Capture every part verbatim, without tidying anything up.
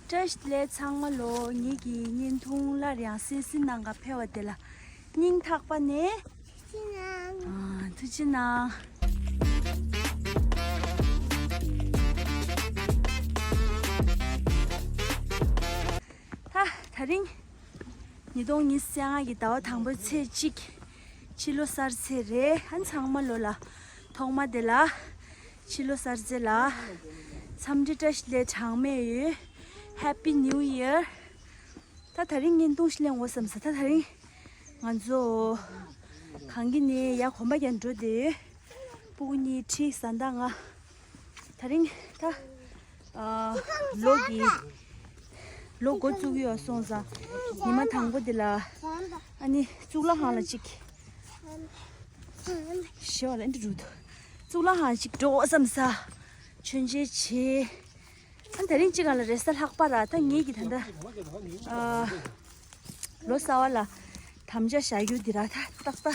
བཀྲ་ཤིས་བདེ་ལེགས་ཚང་མ་ལོ། ངེད་ཀྱི་བརྙན་ཐུང་སླར་ཡང་གསན་གཟིགས་གནང་ག་ཕེབས་པ་དེ་ལ་སྙིང་ཐག་པ་ནས་ཐུགས་རྗེ་གནང་། ཨ། ཐུགས་རྗེ་གནང་། ད་ད་རིང་ཉིས་སྟོང་ཉི་ཤུ་རྩ་ལྔ་གི་ཟླ་བ་དང་པོའི་ཚེས་གཅིག་ཕྱི་ལོ་གསར་ཚེས་རེད། ཨ་ནི་ཚང་མ་ལོ་ལ་ཐོག་མ་དེ་ལ་ཕྱི་ལོ་གསར་ཚེས་ལ་འཚམས་འདྲི་བཀྲ་ཤིས་བདེ་ལེགས་གྲངས་མེད་ཡོད། Happy New Year། ད་ད་རིང་བརྙན་ཐུང་ཞིག་ལེན་དགོས་བསམ་ས། ད་ད་རིང་ང་ཚོ་གངས་སྐྱིད་ནས་ཡར་གོམ་པ་རྒྱག་འགྲོ་དེ། སྤུ་གུ་གཉིས་ཁྲི་བཟའ་ཟླ་ལྔ། ད་རིང་ད་ཨ་ལོ་གི་ལོ་འགོ་བཙུགས་ཡོད་སོང་ཙང་ཉི་མ་དང་པོ་འདི་ལ་ཨ་ནི་གཙུག་ལག་ཁང་ལ་གཅིག་ཞེས་པ་ལ་འདི་རུ་འདུག་གཙུག་ལག་ཁང་གཅིག་འགྲོ་བསམ་ས། མཆོད་མཇལ་བྱས། ཨ་ནི་ད་རིང་གཅིག་ག་ལ་རེས་གཟའ་ལྷག་པ་ར། ད་ངེད་ཀྱི་ད་ལྟ་ཨ་ལོ་གསར་བ་ལ་དམ་བཅའ་བཞག་རྒྱུ་འདི་ར། ད་ཏག་ཏག་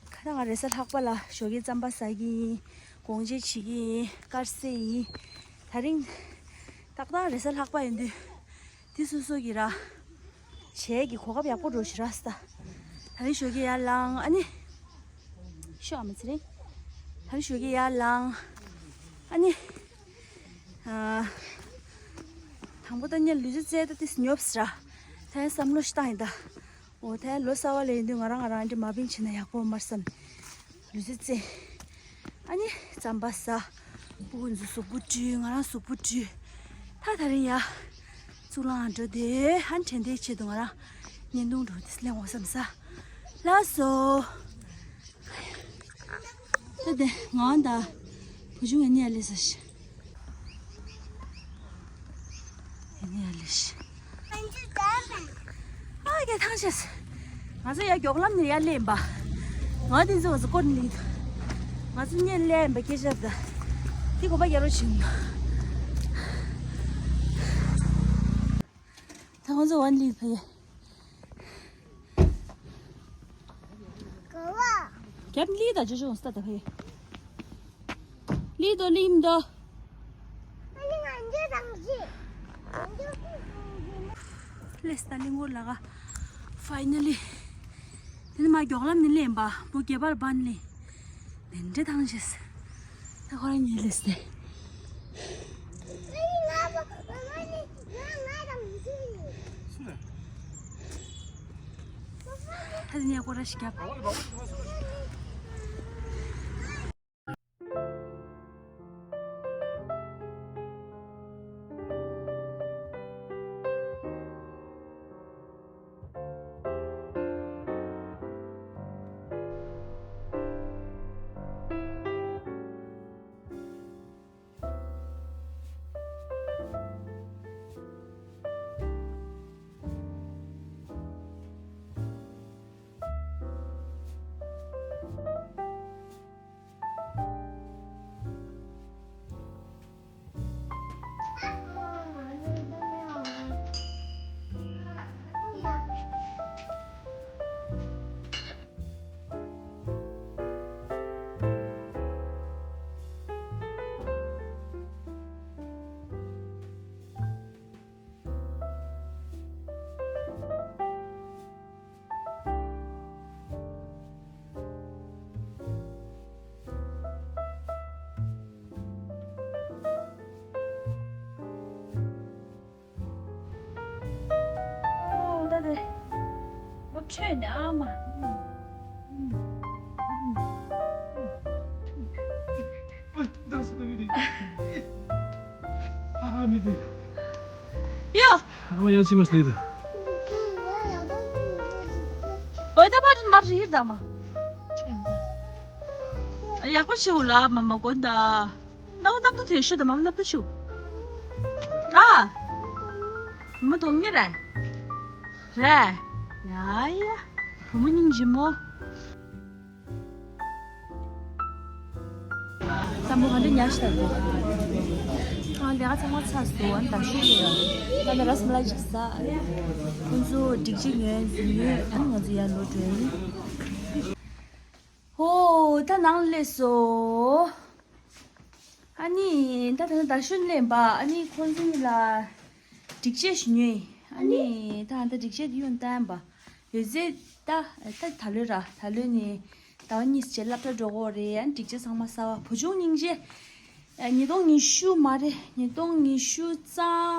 ཁ་ད་ང་རེས་གཟའ་ལྷག་པ་ལ་ཞོགས་ཀས་རྩམ་པ་ཟ་གི་ཡིན། སྒོང་ཆེན་བྱེད་ཀྱི་ཡིན། དཀར་ཟས་ཡིན། ད་རིང་ཏག་ཏག་རེས་གཟའ་ལྷག་པ་ཡིན་དུས་དེ་སོ་སོ་གི་ར་བྱས་ཀྱི་གོ་སྐབས་ཡག་པོ་འགྲོ་ཞིག་ར་ས། ད་རིང་ཞོགས་ཀས་ཡར་ལངས། ཨ་ནི་ཤོག་ཨ་མ་ཚེ་རིང་། ད་རིང་ཞོགས་ཀས་ཡར་ལངས། ཨ་ནི་ཨ་དང་པོ་ད་ངས་ལུས་རྩལ་རྩེད་ད་དེ་ཉོབ་སི་ར། ད་ཡང་བསམ་བློ་ཞིག་བཏང་ཡིན་ད། འོ་ད་ལོ་གསར་བ་ལ་ཡིན་དུས་ང་རང་ང་རང་འདྲ་མ་བིན་བྱེད་ན་ཡག་པོ་མར་བསམ། ལུས་རྩལ་རྩེད། ཨ་ནི་རྩམ་པ་ཟ། སྤུ་གུ་ཚོ་གཟུགས་པོ་བཀྲུས། ང་རང་གཟུགས་པོ་བཀྲུས། ད་ད་རིང་ཡ་གཙུག་ལག་ཁང་འགྲོ་དེ། ཧན་དྲན་དེའི་ཆེད་དུ་ང་རང་བརྙན་ཐུང་འགྲོ་དེ་ལེན་འོ་བསམ་ས། ལགས་སོ། ད་དེ་ང་ད་བུ་ཆུང་ཡ་ནི་ཡ་ལེ་ས་ཤི། ཡིན་ཡ་ལེ་ཤི། ཨ་ཀྱེ་ཐང་ཤེས། ང་ཚོ་ཡ་མགྱོགས་ལམ་ནས་ཡར་སླེབས་པ། ང་དེ་ཚོ་ང་ཚོ་སྐོར་ནས་ང་ཚོ་གཉིས་སླེབས་པ་སྐད་ཆ་ད། དེ་གོ་པ་རྒྱ་རོ་ཕྱིན། ད་ང་ཚོ་ཝན་ལི་ཕ་ཡ། རྒྱབ་ལི་ད་ཅོ་ཅོ་ས་ད་ཕེ། ལི་དོ་ལིམ་དོ། ལེས་ད་ལི་ངོར་ལ་ག། ཕའི་ནལ་ལི། དེ་ནི་མ་མགྱོགས་ལམ་ནི་ལེན་པ་བུ་རྒྱལ་བར་བན་ལི། དེ་འདྲ་ཐང་ཆེས། ད་ཁོ་རང་ཉལ་ལེ་སྟེ། ད་ནས་སྐོར་ར་ཞིག་བརྒྱབ། ཨོ་ད་དེ། ཨོ་ཆོས་ནི་ཨ་མ། ཡ། ཨ་མ་ཡང་ཅི་མ་སླེབས་དང་། ཨོ་ད་མ་མ་རི་ད་མ། ཡག་པོ་ཞིག་ལ་མ་མ་གོན་ད། ནང་ནང་དུ་ཐེ་ཤོད་དམ་ནང་དུ་ཤུ། ཨ། མ་དོང་ནི་རེད། རེད། ཡ་ཡ། བུ་མོ་སྙིང་རྗེ་མོ། ཙམ་པོ་ག་འདྲ་ཉར་ཤི་ད་དེ། ཨ་ལས་ཀ་ཚང་མ་ཚར་སོང་། ཨ་ད་ཤུ་ཡོད། ད་ནི་ར་སི་མ་ལ་ཅིག་ཟ། ཁོང་ཚོ་སྒྲིག་ཆས་ཉོས་ཉོས། ཨ་ང་ཚོ་ཡར་ལོག་འགྲོ་ཡིན། ཧོ། ད་ནང་སླེབས་སོ། ཨ་ནི་ད་ད་ད་ཤུན་ལེན་པ། ཨ་ནི་ཁོང་ཚོ་གཉིས་ལ་སྒྲིག་ཆས་ཞིག་ཉོས། ཨ་ནི་ད་ད་སྒྲིག་ཆས་དེ་ཡོང་བཏང་པ་ཡོད་ཚད། ད་ད་ད་ལོས་ར་ད་ལོས་ནི་ཟླ་བ་གཉིས་རྗེས་སློབ་གྲྭ་འགྲོ་གི་རེད། ཨ་ནི་སྒྲིག་ཆས་ཚང་མ་གསར་པ། བུ་ཆུང་སྙིང་རྗེ། ཨ་ཉིས་སྟོང་ཉི་ཤུ་མ་རེད། ཉིས་སྟོང་ཉི་ཤུ་རྩ་ཨ་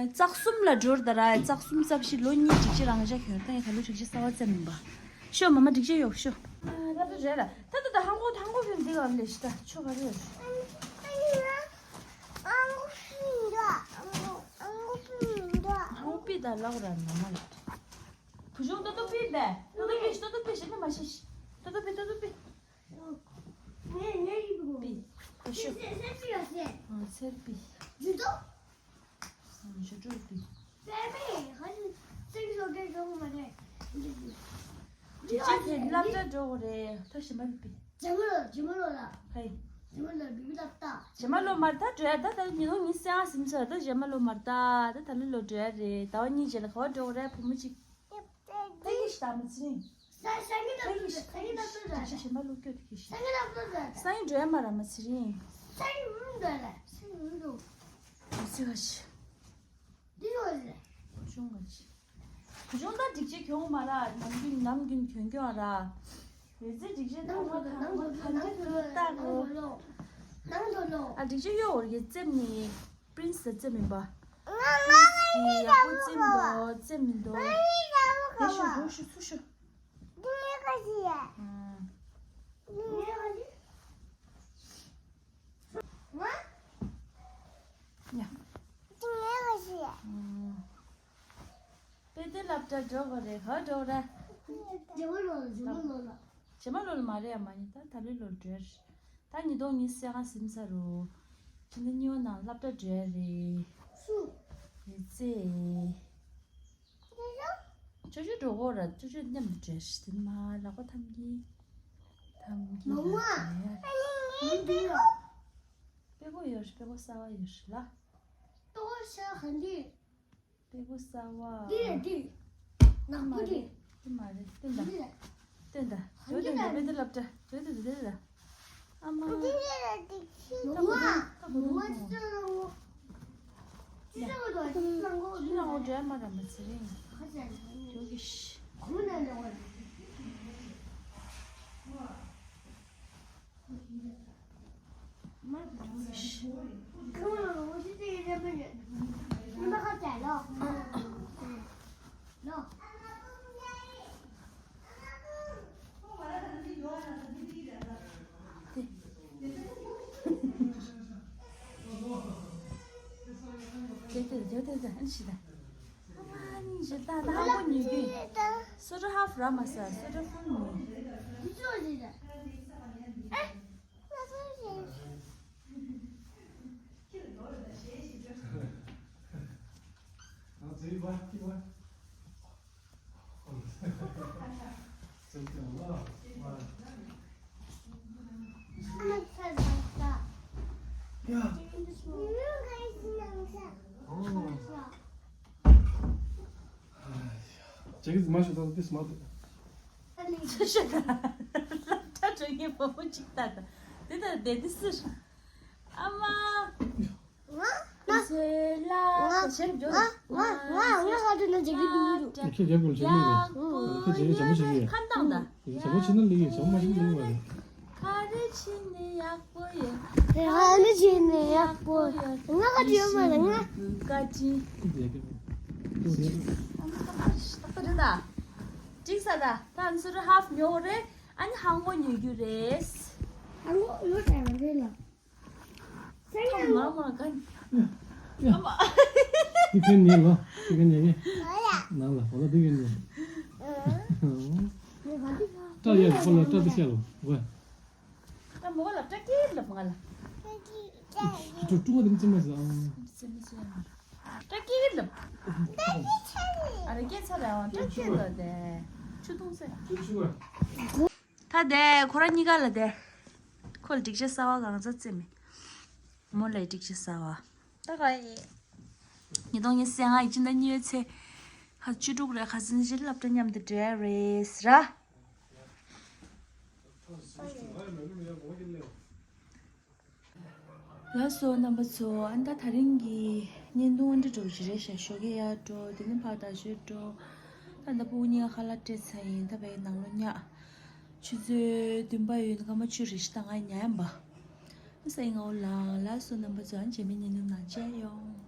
རྩ་གསུམ་ལ་འགྲོ་ར། ད་ར་རྩ་གསུམ་རྩ་བཞི་ལོ་གཉིས་སྒྲིག་ཆས་རང་འཇགས་གྱོན་ད། ཡ་ད་ལོ་སྒྲིག་ཆས་གསར་པ་བཙེམས་མིན་པ། ཤོ་མ་མ་སྒྲིག་ཆས་གཡོག་ཤོ། ཨ་ད་ད་རེད་ལ། ད་ད་ད་ཧང་གོ་ཧང་གོ་ཕན་འདི་ག་ལས་ཤི་ད་ཆོ་ག་རེ་ཡོད། ཧང་གོ་པི་ད་ལག་ར་ན་མ་ལ། བུ་ཆུང་ཏོ་ཏོ་པི་བས། ཏོ་ཏོ་པི་ཏོ་ཏོ་པི་ཞེ་ན་མ་ཤེས། ཏོ་ཏོ་པི་ཏོ་ཏོ་པི། པི། ཨ་ཤོ། ཨ་ཚེར་པི། ཨ་ཞོ་ཏྲོ་པི། དེ་ཅི་ཐེ་སློབ་གྲྭ་འགྲོ་གི་རེད། ད་ཞི་མ་པི། ཧེ། ཞི་མ་ལོ་མར་ད་འགྲོ་ཡ། ད་ད་ཉི་ནོ་ཉི་སེ་ཨ་སིམ་ས། ད་ཞི་མ་ལོ་མར་ད། ད་ད་ལི་ལོ་འགྲོ་ཡ་རེད། ཟླ་བ་གཉིས་རྗེས་ལ་ག་བ་འགྲོ་གི་རེད། བུ་མོ་གཅིག་ཏེ་གི་ཤི་ད་མི་ཚེ་རིང་། ས་ས་ངི་ད་ཏེ་གི་ཤི་ད་ཏེ་གི་ཤི་ད་ཏེ་གི་ཤི་ཞི་མ་ལོ་སྐྱོ་ཏེ་གི་ཤི། ས་ངི་ད་ཏེ་གི་ཤི། ས་ངི་འགྲོ་ཡ་མ་ར་མི་ཚེ་རིང་། ས་ངི་མི་འགྲོ་ལ་ས་ངི་མི་འགྲོ། མི་ཚེ་ག་ཤི། འདི་རོ་ལ། བུ་ཆུང་ག་ཤི། བུ་ཆུང་ད་སྒྲིག་ཆས་གྱོན་མ་ར། ནམ་རྒྱུན་ནམ་རྒྱུན་གྱོན་གྱོན་ར། ཡོད་ཚད་སྒྲིག་ཆས་ཐང་མ་ཐང་མ་ག་འདྲ་ཐུབ་ལྟ་གོ། ནང་དུ་ལོ། ཨ་སྒྲིག་ཆས་གཡོག་འོར་གྱི་རྩེམ་ནི། པྲིན་སི་ད་རྩེ་མིན་པ། པྲིན་སི་ཡག་པོ་རྩེ་མི་འདུག་རྩེ་མི་འདུག་དེ་ཤོ་འགྲོ་ཤོ་ཚུར་ཤོ། ཡ། དཔེ་དེབ་སློབ་གྲྭ་འགྲོ་དགོས་རེད། ག་འགྲོ་ར། རྗེས་མ་ལོ་ལ་རྗེས་མ་ལོ་ལ། རྗེས་མ་ལོ་ལ་མ་རེད་ཡ། མ་ཡིན་ད་ད་ལོའི་ལོ་འགྲོ་རེད། ད་ཉིས་སྟོང་ཉི་ཤུ་རྩ་ལྔ་ཟིན་ཚར་རོ། ཕྱི་ཟླ་གཉིས་པ་ནང་སློབ་གྲྭ་འགྲོ་ཡ་རེད། སུ། ཡོད་ཚེ། ཅོ་ཅོ་འགྲོ་གོ་ར། ཅོ་ཅོ་མཉམ་དུ་འགྲོ་ཡ་རེད། དེ་མ་ལག་པ་ཐམ་གྱི། ཐམ་གྱི་མ་མ། ལ་འགྲོ་ཡ་རེད། ཨ་ནི་ངའི་པེ་ཀོ། པེ་ཀོ་ཡོད་རེད། པེ་ཀོ་གསར་པ་ཡོད་རེད་ལ། པེ་ཀོ་གསར་ག་འདི། པེ་ཀོ་གསར་པ། འདི་རེད་འདི། ནག་པོ་འདི། འདི་མ་རེད། སྟོན་ད། འདི་རེད། སྟོན་ད། འདི་ལ། དཔེ་དེབ་སློབ་གྲྭ། དཔེ་དེབ་དེ་ལ། ཨ་མ། འདི་ལ་འདི་ཁྱི། ལོ་མ། ལོ་མ་ཅི་ལོ། ཅི་ལོ་ལོ། ཅི་ལོ་འདྲ་མ་ར་མ་ཚེ་རིང་། ཁ་ཆེ། ཇོ་གི་ཤི། ཁུ་ན་ལོ། དེ་དེ་དེ་དེ་དེ་ཨན་ཤི་ད། ཨ་མ་ནི་ཞེ་ད་ད་ཧ་གོ་ཉོས་རྒྱུ། སོ་ཏྲ་ཧབ་ར་མ་ས། སོ་ཏྲ་ཧྥུལ་ཉོས། ཇེ་གི་མ་ཤོད་ད་དེ་སྨྲ་འདུག་ཚེ་ཤོད་ད། སློབ་གྲྭ་འགྲོ་མཁན་བུ་མོ་གཅིག་ལྟ་ད། དེ་ལྟར་བསྡད་དེ་སུ། ཨ་མ། ང་། ཚེ་ལ། ང་། ང་། ང་། ང་། ང་ཧ་ཏུ་ན་ཇེ་གི་འདུག་ཁྱེད་རྒྱབ་ཀྱི་ལ་ཇེ་གི་རེད། ཁྱེད་ཇེ་གི་ཇེ་མོ་ཇེ་གི་རེད། ཁ་བཏང་ད། ཇེ་མོ་ཇེ་ན་ལི་གི་ཇེ་མོ་མ་ཇེ་ལི་གི་མ་རེད། ག་རེ་བྱས་ནས་ཡག་པོ་ཡོད། ག་རེ་བྱས་ནས་ཡག་པོ་ཡོད། ང་ག་དུས་ཡོད་མ་རེད་ང་། ཀ་ཅི། ཏུ་རེད། ཏུ་རེད། ཏག་ཏག་རེད་ད། འགྲིག་ས་ད། ད་ཚུར་ཧབ་ཉོ་རེད། ཨ་ནི་ཧང་གོ་ཉོ་རྒྱུ་རེད། ཧང་གོ་ཉོ་ས་རེད་ལ། ཐོག་མ་མ་ག་ཡ། ཡ། ཏི་ཁན་ཉལ་ལོ། ཏི་ཁན་ཉལ་གི། ནང་ལ་འོ་ལ་ཏི་ཁན་ཉལ། སྐྲ་ཡ་ཁོ་ལ་སྐྲ་ཏི་ཤ་ལོ། ཝ། ད་མོ་ལ་སྐྲ་ཀིར་ལབ་ང་ལ། ཅུ་ཀྲུ་ཀྲུ་བ་དེ་མི་ཙི་མ་ཟ། ཙི་མི་ཙི་ཡ། སྐྲ་ཀིར་ལབ། ཨ་རེ་སྐྱེ་ཚར་རེད་ཨ། སྐྲ་ཀིར་ལབ་དེ། ཆུ་འཐུང་ཟེར། ད་དེ་ཁོ་རང་གཉིས་ཀ་ལ་དེ། ཁོ་ལ་སྒྲིག་ཆས་གསར་བ་གང་ཚ་རྩེ་མེད། མོ་ལ་སྒྲིག་ཆས་གསར་བ། ད་ག་ཡིན། ཉིས་སྟོང་ཉི་ཤུ་རྩ་ལྔ་ཡི་སྤྱི་ཟླ་གཉིས་པའི་ཚེ། ཁ་བཅུ་དྲུག་རེད། ཁ་སང་ཕྱི་སློབ་གྲྭ་མཉམ་དུ་འགྲོ་ཡ་རེད་ཟེར་ར། ལགས་སོ་རྣམ་པ་ཚོ། ཨ་ནི་ད་ད་རིང་གི་བརྙན་ཐུང་འདི་འདྲ་བོ་ཅིག་རེད་ཤག་ཞོགས་ཀས་ཡར་འགྲོ། དེ་ནས་ཕར་དར་ཤོད་འགྲོ། ད་ད་ཕྲུ་གུ་གཉིས་ཀ་ཁ་ལག་སྤྲད་ཚར་ཡིན། ད་བས་ནང་ལོགས་ཉལ། ཆུ་ཚོད་བདུན་པ་ཡོད་ན་སྐར་མ་བཅུ་རེ་ཞིག་ད་ང་ཉལ་ཡིན་པ། ས་ཡི་ངའོ་ལ། ལགས་སོ་རྣམ་པ་ཚོ། ཨ་ནི་རྗེས་མའི་བརྙན་ཐུང་ནང་མཇལ་ཡོང་།